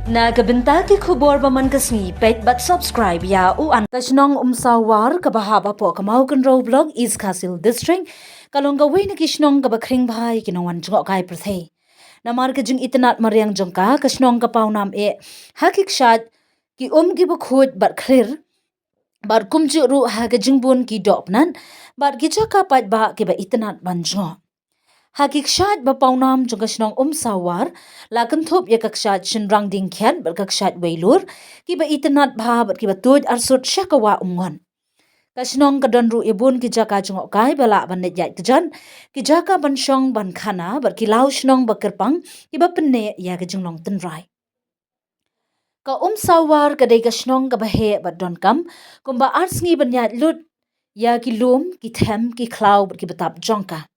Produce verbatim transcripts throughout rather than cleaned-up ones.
Na ka bynta ki khubor ba man ka sngi, peit bad subscribe ïa u an. Ka shnong Umsawar kaba hap hapoh ka Mawkynrew Block, East Khasi Hills District, ka long kawei na ki shnong kaba khring bha ïa ki nongwan jngohkai pyrthei. Namar ka jingitynnad mariang jong ka, ka shnong ka pawnam eh ha ki kshaid, ki um kiba khuid bad khlir, bad kumjuh ruh ha ka jingbun ki dohpnat bad ki jaka paidbah kiba itynnad ban jngoh. Ha ki kshaid ba pawnam jong ka shnong Umsawar, la kynthup ïa ka kshaid Shynrang Diengkhiat bad ka kshaid Weilur, kiba itynnad bha bad kiba tuid arsut sha ka Wah Umngot. Ka shnong ka don ruh ïa bun ki jaka jngohkai ba lah ban leit ïaid kjat, ki jaka ban shong ban khana bad ki law shnong ba kyrpang, kiba pynneh ïa ka jinglong tynrai. Ka Umsawar ka dei ka shnong kaba heh bad donkam kumba ar sngi ban ïaid lut ïa ki lum, ki them, ki khlaw bad kiba tap jong ka.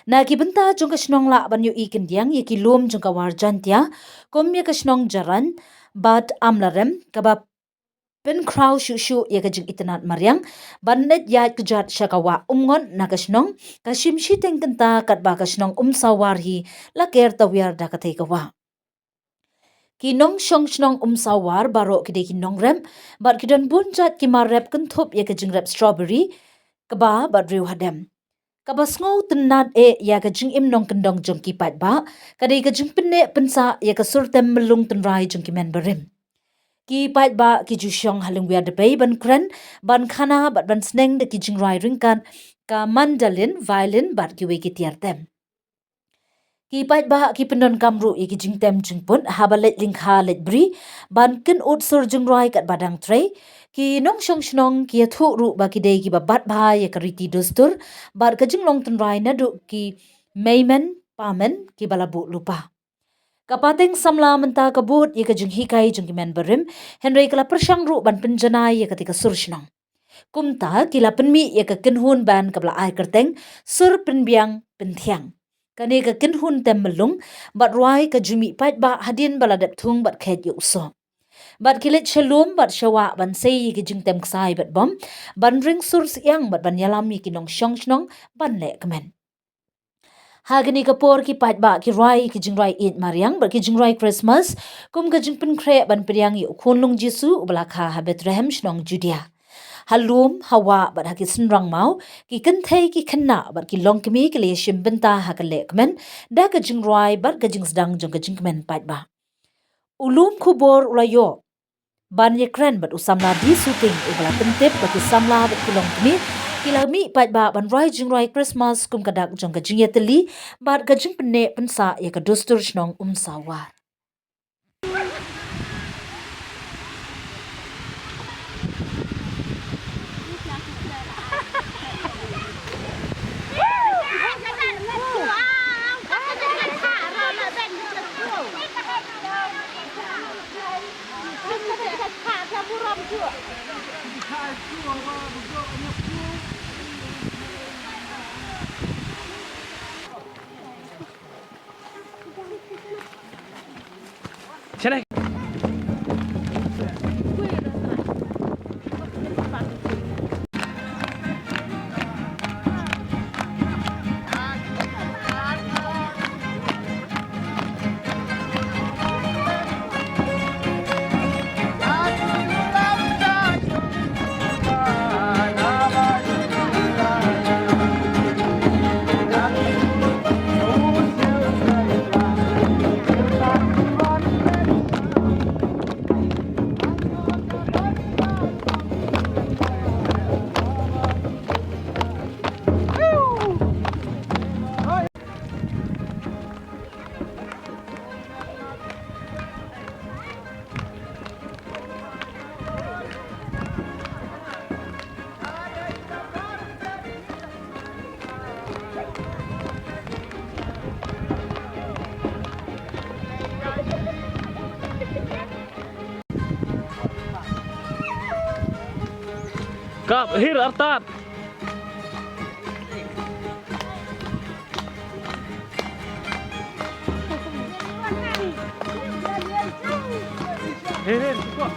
Na ki bynta jong ka shnong lah ban ïohi khyndiat ïa ki lum jong ka War Jaintia, kum ïa ka shnong Jarain bad Amlarem, kaba pynkhraw shuh shuh ïa ka jingitynnad mariang ban leit ïaid kjat sha ka Wah Umngot na ka shnong, ka shim shiteng kynta katba ka shnong Umsawar hi la ker tawiar da katei ka wah. Ki nongshong shnong Umsawar baroh ki dei ki nongrep, bad ki don bun jait ki mar rep kynthup ïa ka jingrep strawberry, kba bad riew hadem. Kaba sngewtynnad eh ïa ka jingim nongkyndong jong ki paidbah, ka dei ka jingpynneh pynsah ïa ka sur tem myllung tynrai jong ki men barim. Ki paidbah ki ju shong ha lyngwiar dpei ban kren, ban khana bad ban sneng da ki jingrwai ryngkat ka mandolin, violin bad kiwei ki tiar tem. Ki paidbah ki pyndonkam ruh ïa ki jingtem jingput haba leit lyngkha leit bri, ban kynud sur jingrwai katba dang trei. Ki nongshong shnong ki ïathuh ruh ba ki dei kiba bat bha ïa ka riti dustur bad ka jinglong tynrai naduh ki meimen pamen kiba la buh lypa. Ka pateng samla mynta ka bud ïa ka jinghikai jong ki men barim, hynrei ka la pyrshang ruh ban pynjanai ïa katei ka sur shnong. Kumta ki la pynmih ïa ka kynhun band kaba la ai kyrteng Sur Pynbiang Pynthiang. Kane ka kynhun tem myllung bad rwai ka ju mih paidbah hadien ba la dep thung bad kheit ïa u soh. Bad ki leit sha lum bad sha wah ban sei ïa ki jingtem ksai bad bom, ban ring sur syiang bad ban ïalam ïa ki nongshong shnong ban leh kmen. Ha kane ka por ki paidbah ki rwai ki jingrwai ïeit mariang bad ki jingrwai Christmas, kum ka jingpynkhreh ban pdiang ïa u khunlung Jisu uba la kha ha Bethlehem shnong Judia. Ha lum, ha wah bad ha ki synrang maw, ki kynthei ki khynnah bad ki longkmie ki la ïashim bynta ha ka leh kmen da ka jingrwai bad ka jingsdang jong ka jingkmen paidbah. U lum khubor u la ïoh ban ïakren bad u samla D. Suting uba la pyntip ba ki samla bad ki longkmie ki la mih paidbah ban rwai jingrwai Christmas kum ka dak jong ka jingïatylli bad ka jingpynneh pynsah ïa ka dustur shnong Umsawar. Kap, hir, artat. Hir, hir, cukup.